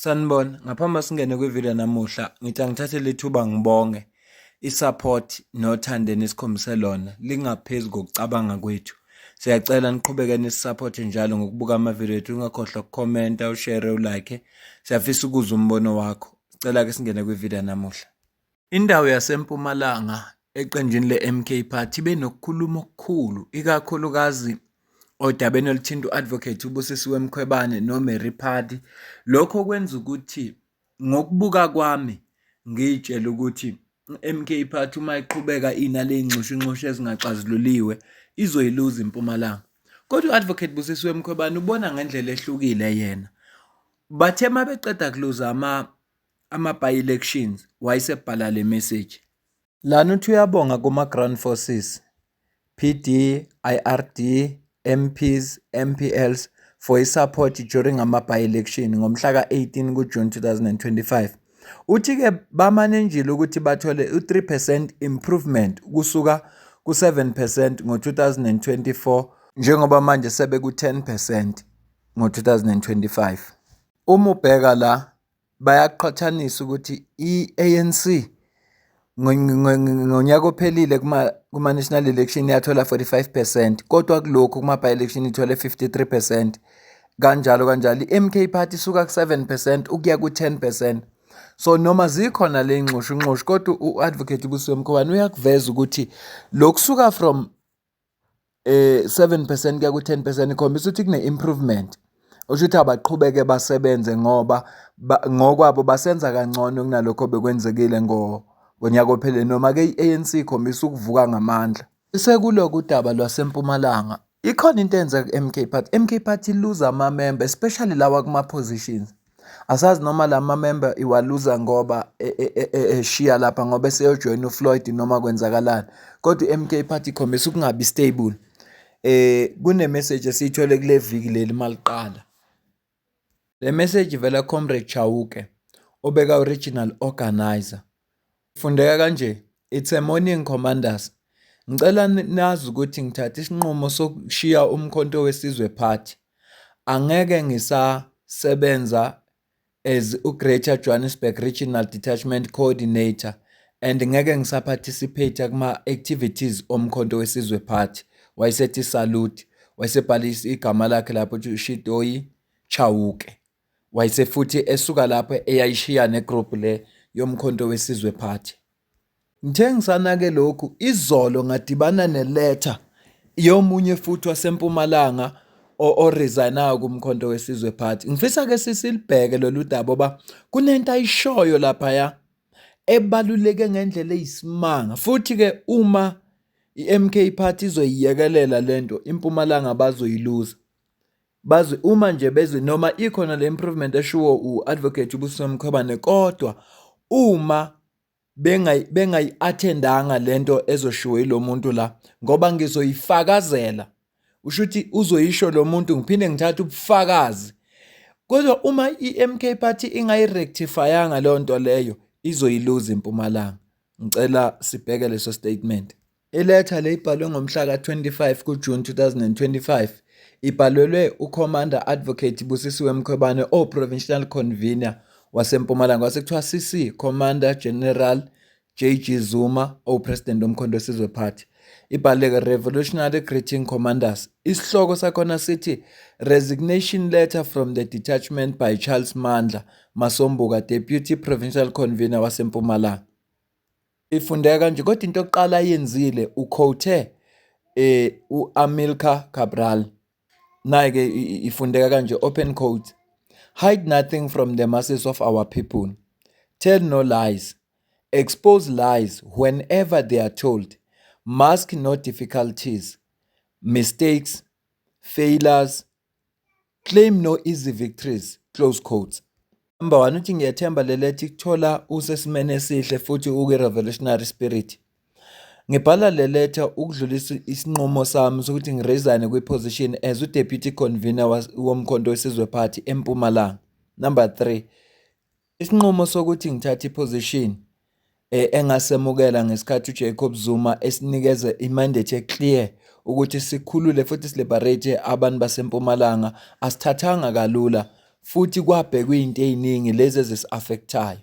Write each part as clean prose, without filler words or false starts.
Sanibona, ngaphambi singene kwividiyo namuhla, ngithi angithathe lethuba ngibonge i-support nothando enisikhombise lona lingaphezu kokucabanga kwethu. Siyacela niqhubeke nisisapothe njalo ngokubuka amavidiyo ethu, ungakhohlwa ukukhomenta, ushare, ulike. Siyafisa ukuzwa umbono wakho. Sicela-ke singene kwividiyo namuhla. Indawo yaseMpumalanga eqenjini le-MK Party ibe nokukhuluma okukhulu, ikakhulukazi odabeni oluthinta u-Advocate uBusisiwe Mkhwebane noMary Phadi. Lokho kwenza ukuthi ngokubuka kwami ngiy'tshele ukuthi i-M_K Party uma iqhubeka inale y'nxushunxushu ezingaxazululiwe izoyiluza iMpumalanga. Kodwa u-Advocate Busisiwe Mkhwebane ubona ngendlela ehlukile yena. Bathe uma beqeda kuluza ama-by-elections wayesebhala le message. Lana uthi uyabonga kuma-ground forces, PD, IRD, MPs, MPLs for i-support during ama-by-election ngomhla ka-18 kuJune 2025. Uthi-ke bamanenjile ukuthi bathole u-3 percent improvement kusuka ku-7 percent ngo-2024 njengoba manje sebeku-10 percent ngo-2025. Uma ubheka la bayaqhathanisa ukuthi i-ANC ngonyaka ophelile kuma-national election yathola 45%, kodwa kulokhu kuma-by-election ithole 53%, kanjalo kanjalo. I-M_K Party isuka ku-7% ukuya ku-10%. So noma zikhona le nxushunxushu kodwa u-Advocate Busisiwe Mkhwebane uyakuveza ukuthi lokusuka from 7% kuya ku-10% ikhombisa ukuthi kune-improvement. Usho ukuthi abaqhubeke basebenze ngoba ngokwabo basenza kangcono kunalokho bekwenzekile ngonyaka ophelele noma-ke i-ANC ikhombisa ukuvuka ngamandla. Sekuloku udaba lwaseMpumalanga, ikhona into eyenzeka ku-M_K Party. M_K Party iluza amamemba especially lawa kuma-positions. Asazi noma la mamemba iwaluza ngoba eshiya lapha ngoba eseyojoyina uFloyd noma kwenzakalani, kodwa i-M_K Party ikhombisa ukungabi stable. Kune-message esiyithole kule viki leli maliqala. Le message ivela Comrade Chauke obeka u-regional organizer. Ifundeka kanje, It's a morning commanders. Ngicela nazi ukuthi ngithathe isinqumo sokushiya uMkhonto weSizwe Party. Angeke ngisasebenza as u-Greater Johannesburg Regional Detachment Coordinator and ngeke ngisa-participate kuma-activities oMkhonto weSizwe Party. Wayesethi salute, wayesebhala igama lakhe lapho ukuthi uShidoyi Chauke. Wayesefuthi esuka lapho eyayishiya ne-group le yoMkhonto weSizwe Party. Ngithe ngisanake lokhu izolo ngadibana neletha yomunye futhi waseMpumalanga oresignayo kuMkhonto weSizwe Party. Ngifisa ke sisilibheke lolu daba oba kunento ayishoyo laphaya ebaluleke ngendlela eyisimanga futhi ke uma i-MK Party izoyiyekelela lento iMpumalanga bazoyiluza. Bazi uma nje beze noma ikhona le improvement eshiwo u-Advocate uBusisiwe Mkhwebane kodwa uma bengayi-attend-anga lento ezoshiwo yilo muntu la ngoba ngizoyifakazela, usho ukuthi uzoyisho lo muntu ngiphinde ngithathe ubufakazi. Kodwa uma i-M_K Party ingayi-rectify-anga leyo nto leyo izoyiluza iMpumalanga. Ngicela sibheke leso statement. Iletha le ibhalwe ngomhla ka-25 kuJune 2025, ibhalelwe uCommander Advocate Busisiwe Mkhwebane o-Provincial Convener waseMpumalanga, kwase kuthiwa CC Commander General JG Zuma owu-President woMkhonto weSizwe Party. Ibhaleke Revolutionary Greeting Commanders. Isihloko sakhona sithi Resignation Letter from the Detachment by Charles Mandla Masombuka, Deputy Provincial Convener waseMpumalanga. Ifundeka kanje kodwa into yokuqala ayenzile uquote u-Amilcar Cabral. Nayi ke ifundeka kanje, open quote: "Hide nothing from the masses of our people. Tell no lies. Expose lies whenever they are told. Mask no difficulties, mistakes, failures. Claim no easy victories." Close quotes. Number one, uthi ngiyethemba le lethi kuthola usesimeni esihle futhi ukwi-revolutionary spirit. Ngibhala le letha ukudlulisa isinqumo sami sokuthi ngi-resign kwi-position as u-deputy convener woMkhonto weSizwe Party eMpumalanga. Number three, isinqumo sokuthi ngithathe i-position engasemukela ngesikhathi uJacob Zuma esinikeze i-mandate e-clear ukuthi sikhulule futhi si-liberate abantu baseMpumalanga asithathanga kalula. futhi kwabhekwa izinto eziningi lezi ezisi-affect-ayo.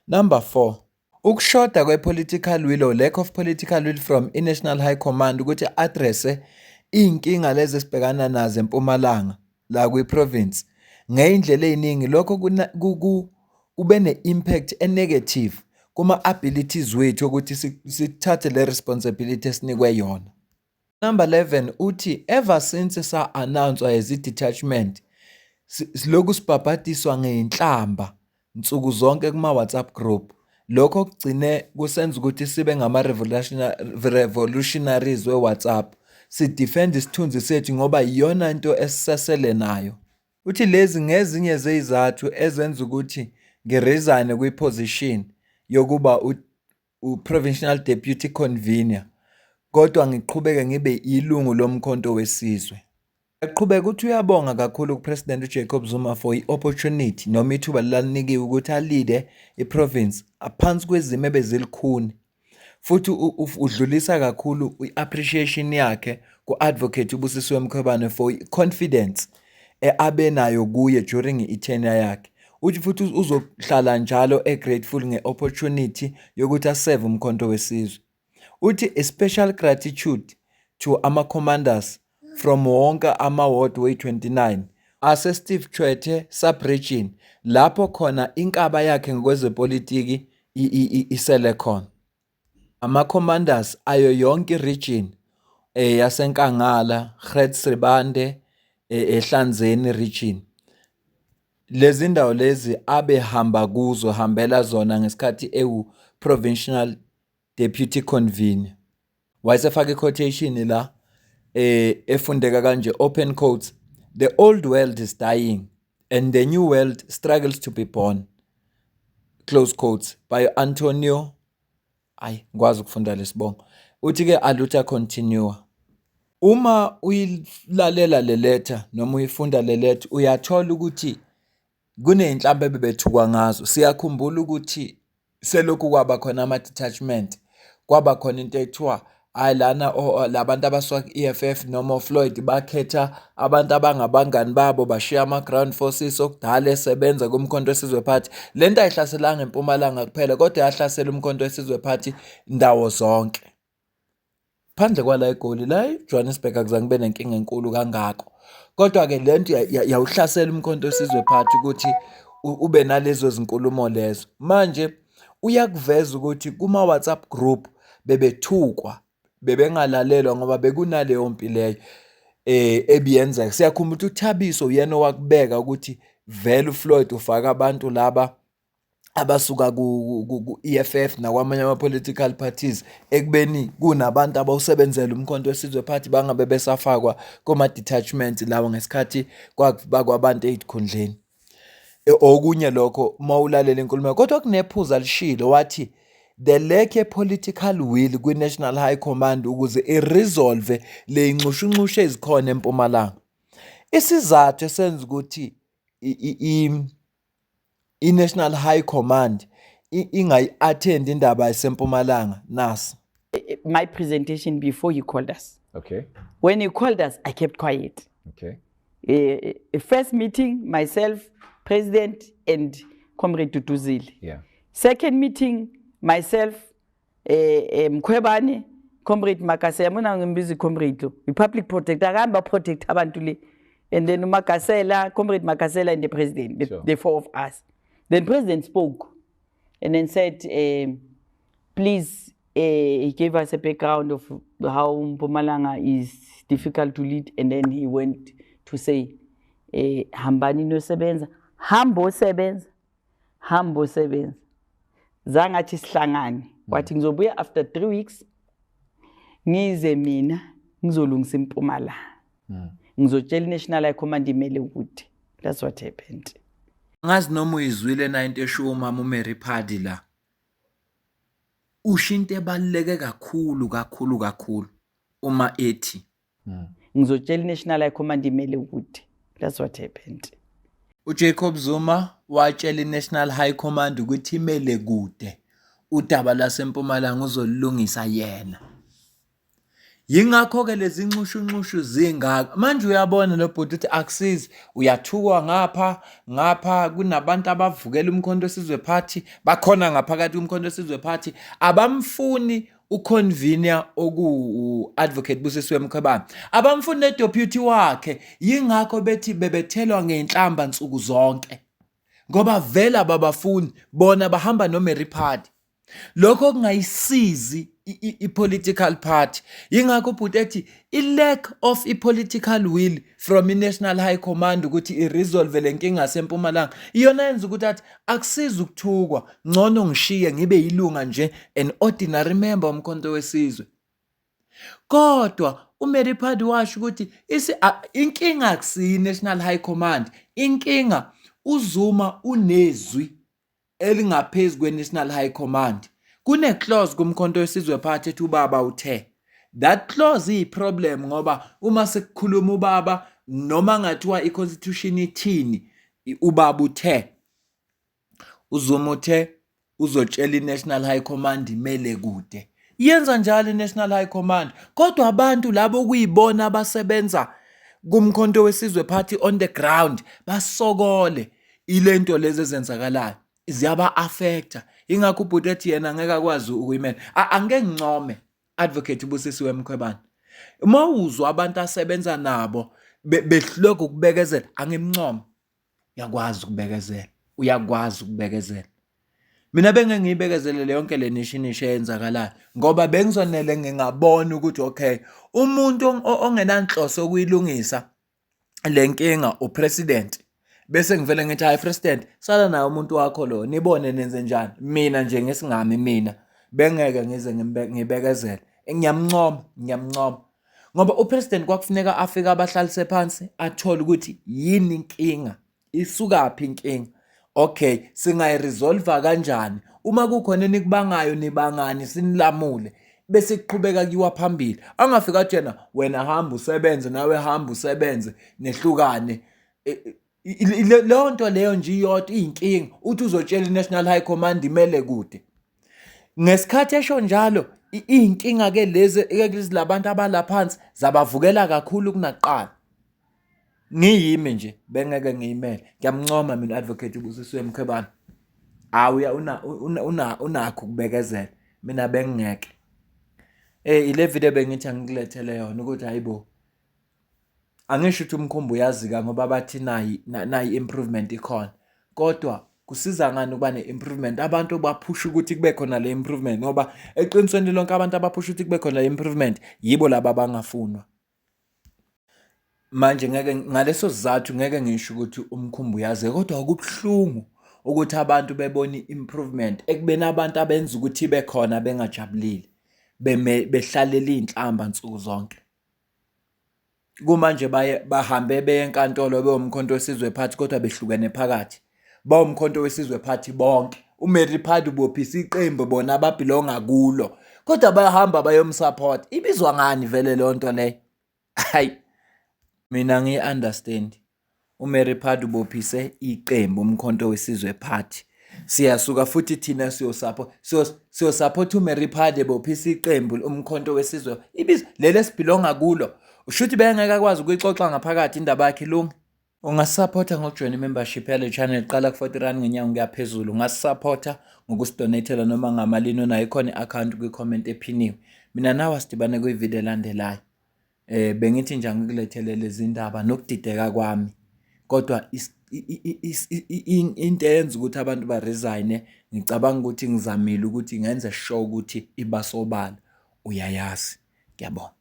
Number 4, ukushoda kwe-political will or lack of political will from i-National High Command ukuthi addresse iy'nkinga lezi esibhekana nazo eMpumalanga la kwi-province ngey'ndlela ey'ningi. Lokho kube ne-impact e-negative kuma-abilities wethu ukuthi sithathe le responsibility esinikwe yona. Number 11 uthi ever since sa-announce-wa as i-detachment silokhu sibhabhadiswa ngey'nhlamba nsuku zonke kuma-WhatsApp group. Lokho kugcine kusenza ukuthi sibe ngama-revolutionaries we-WhatsApp. Si-defend isithunzi sethu ngoba iyona into esisasele nayo. Uthi lezi ngezinye zezizathu ezenza ukuthi ngi-resign kwi-position yokuba u-Provincial Deputy Convener kodwa ngiqhubeke ngibe ilungu loMkhonto weSizwe. Uyaqhubeka uthi uyabonga kakhulu kuPresident uJacob Zuma for i-opportunity noma ithuba lelanikiwe ukuthi a-lead-e i-province phansi kwezimo ebezilukhuni. Futhi udlulisa kakhulu i-appreciation yakhe ku-Advocate uBusisiwe Mkhwebane for i-confidence abe nayo kuye during i-tenure yakhe. Uthi futhi uzohlala njalo e-grateful nge-opportunity yokuthi a-serve uMkhonto weSizwe. Uthi a special gratitude to ama-commanders from wonke ama-ward wey-29 ase-Steve Tshwete sub-region lapho khona inkaba yakhe ngokwezepolitiki isele khona. Ama-commanders ayo yonke i-region yaseNkangala, Gert Sibande, Ehlanzeni region. Lezi ndawo lezi abehamba kuzo hambela zona ngesikhathi ewu-provincial deputy convener. Wayesefaka i-quotation la efundeka kanje, open quotes, "The old world is dying and the new world struggles to be born," close quotes, by Antonio, ayi ngikwazi ukufunda lesibongo. Uthi ke a luta continua. Uma uyilalela le letter noma uyifunda le letter, uyathola ukuthi kuney'nhlamba ebebethukwa ngazo. Siyakhumbula ukuthi selokhu kwaba khona ama-detachment, kwaba khona into ekuthiwa hhayi lana labantu abasuka ku-E_F_F noma o-Floyd bakhetha abantu abangabangani babo, bashiya ama-ground forces okudala esebenza kuMkhonto weSizwe Party. Le nto ayihlaselanga eMpumalanga kuphela kodwa yahlasela uMkhonto weSizwe Party ndawo zonke. Phandle kwala eGoli, la eJohannesburg akuzange kube nenkinga enkulu kangako. Kodwa-ke le nto yawuhlasela uMkhonto weSizwe Party ukuthi ube nalezo zinkulumo lezo. Manje uyakuveza ukuthi kuma-WhatsApp group bebethukwa, bebengalalelwa ngoba bekunaleyo mpi leyo ebiyenzeka. Siyakhumbula ukuthi uThabiso uyena owakubeka ukuthi vele uFloyd ufaka abantu laba abasuka ku-E_F_F nakwamanye ama-political parties ekubeni kunabantu abawusebenzela uMkhonto weSizwe Party bangabe besafakwa kuma-detachment lawo ngesikhathi kwakubakwa abantu ey'khundleni. Okunye lokho uma ulalela inkulumo, kodwa kunephuzu alishilo, wathi the lack ye-political will kwi-National High Command ukuze i-resolve le nxushunxushu ezikhona eMpumalanga. Isizathu esenza ukuthi i-National High Command ingayi-attend indaba yaseMpumalanga nasi. My presentation before he called us. When he called us, I kept quiet. First meeting, myself, President, and Comrade Duduzile. Second meeting, myself, Mkhwebane, Comrade Magasela, mona ngimbiza comrade lo, i-public protector, akahamba protect abantu le. And then Magasela, Comrade Magasela and the president, the four of us. Then president spoke and then said, please, he gave us a background of how Mpumalanga is difficult to lead. And then he went to say, hambani nosebenza, hambo sebenza, hambo sebenza. Zangathi sihlangane. Wathi ngizobuya after 3 weeks, ngize mina ngizolungisa iMpumalanga. Ngizotshela iNational High Command imele ukuthi. That's what happened. Angazi noma uyizwile na into eshiwo umama uMary Phadi la. Usho into ebaluleke kakhulu kakhulu kakhulu uma ethi Ngizotshela iNational High Command imele ukuthi. That's what happened. uJacob Zuma watshela iNational High Command ukuthi imele kude udaba laseMpumalanga uzolungisa yena. Yingakho-ke lezi nxushunxushu zingaka. Manje uyabona lo bhuti ukuthi akusizi, uyathukwa ngapha, ngapha kunabantu abavukela uMkhonto weSizwe Party, bakhona ngaphakathi kuMkhonto weSizwe Party, abamfuni uconvener oku-advocate Busisiwe Mkhwebane, abamfuni ne-deputy wakhe, yingakho bethi bebethelwa ngey'nhlamba nsuku zonke. Ngoba vele ababafuni, bona bahamba noMary Phadi. Lokho kungayisizi i-political party. Yingakho ubhuti ethi i-lack of i-political will from i-National High Command ukuthi i-resolve le nkinga yaseMpumalanga iyona yenza ukuthi athi akusizi ukuthukwa, ngcono ngishiye ngibe yilunga nje, an ordinary member woMkhonto weSizwe. Kodwa uMary Phadi washo ukuthi inkinga akusiyo i-National High Command, inkinga uZuma unezwi elingaphezu kwe-National High Command. Kune-clause kuMkhonto weSizwe Party ethi ubaba uthe. That clause iyi-problem ngoba uma sekukhuluma ubaba noma ngathiwa i-constitution ithini, ubaba uthe. UZuma uthe uzotshela i-National High Command imele kude. Yenza njalo i-National High Command kodwa abantu labo okuyibona abasebenza kuMkhonto weSizwe Party on the ground basokole ilento lezi ezenzakalayo ziyaba-affecta. Ingakho ubhuti ethi yena ngeke akwazi ukuyimela. Angike ngincome Advocate Busisiwe Mkhwebane. Uma uzwa abantu asebenza nabo behluleka ukubekezela, angimncome. Uyakwazi ukubekezela, uyakwazi ukubekezela. Mina bengeke ngiyibekezelele yonke le nishinisho eyenzakalayo ngoba bengizonele ngingabona ukuthi okay umuntu ongenanhloso yokuyilungisa le nkinga upresident, bese ngivele ngithi hayi president, sala naye umuntu wakho lo, nibone nenze njani. Mina nje ngesingami mina bengeke ngize ngibekezele. Ngiyamncoma, ngiyamncoma ngoba upresident kwakufuneka afike abahlalise phansi athole ukuthi yini inkinga, isukaphi inkinga, okay singayiresolve kanjani, uma kukhona enikubangayo nibangani sinilamule, bese kuqhubeka kuyiwa phambili. Angafika athi yena wena hamba usebenze, nawe hamba usebenze, nehlukane. Leyo nto leyo nje iyodwa iyinkinga. Uthi uzotshela i-National High Command imele kude. Ngesikhathi esho njalo iy'nkinga-ke lezi labantu abala phansi zabavukela kakhulu kunakuqala. Ngiyimi nje bengeke ngiyimele. Ngiyamncoma mina Advocate Busisiwe Mkhwebane. Hawu unakho ukubekezela. Mina bengingeke. Ile video bengithi angikulethele yona ukuthi hayibo. Angisho ukuthi umkhumbi uyazika ngoba bathi nayi nayi improvement ikhona. Kodwa kusiza ngani ukuba ne-improvement? Abantu baphusha ukuthi kube khona le improvement ngoba eqinisweni lonke abantu abaphusha ukuthi kube khona le improvement yibo laba abangafunwa. Manje ngeke ngaleso sizathu ngeke ngisho ukuthi umkhumbi uyazika, kodwa kubuhlungu ukuthi abantu bebone i-improvement ekubeni abantu abenza ukuthi ibe khona bengajabulile, behlalela iy'nhlamba nsuku zonke. Kumanje baye bahambe beye enkantolo bewumkhonto weSizwe Party kodwa behlukene phakathi. Bawumkhonto weSizwe Party bonke. UMary Phadi ubophisa iqembu bona ababhilonga kulo. Kodwa bayahamba bayomsupport. Ibizwa ngani vele leyo nto leyo? Hayi. Mina ngiyi-understand. UMary Phadi ubophise iqembu uMkhonto weSizwe Party. Siyasuka futhi thina siyosupport siyosupport uMary Phadi ebophisa iqembu uMkhonto weSizwe. Ibizwa leli esibhilonga kulo. Ushuthi bengeke akwazi ukuyixoxa ngaphakathi indaba yakhe ilunge. Ungasupporta ngokujoyina i-membership yale channel, qala ku-40 rand ngenyanga kuya phezulu. Ungasupporta ngokusidonethela noma ngamalini onayo, ikhona i-account kwi-comment ephiniwe. Mina nawe asidibane kwividiyo elandelayo. Bengithi nje angikulethele lezi ndaba nokudideka kwami, kodwa into eyenza ukuthi abantu ba-resign-e, ngicabanga ukuthi ngizamile ukuthi ngenze sure ukuthi iba sobala, uyayazi. Ngiyabonga.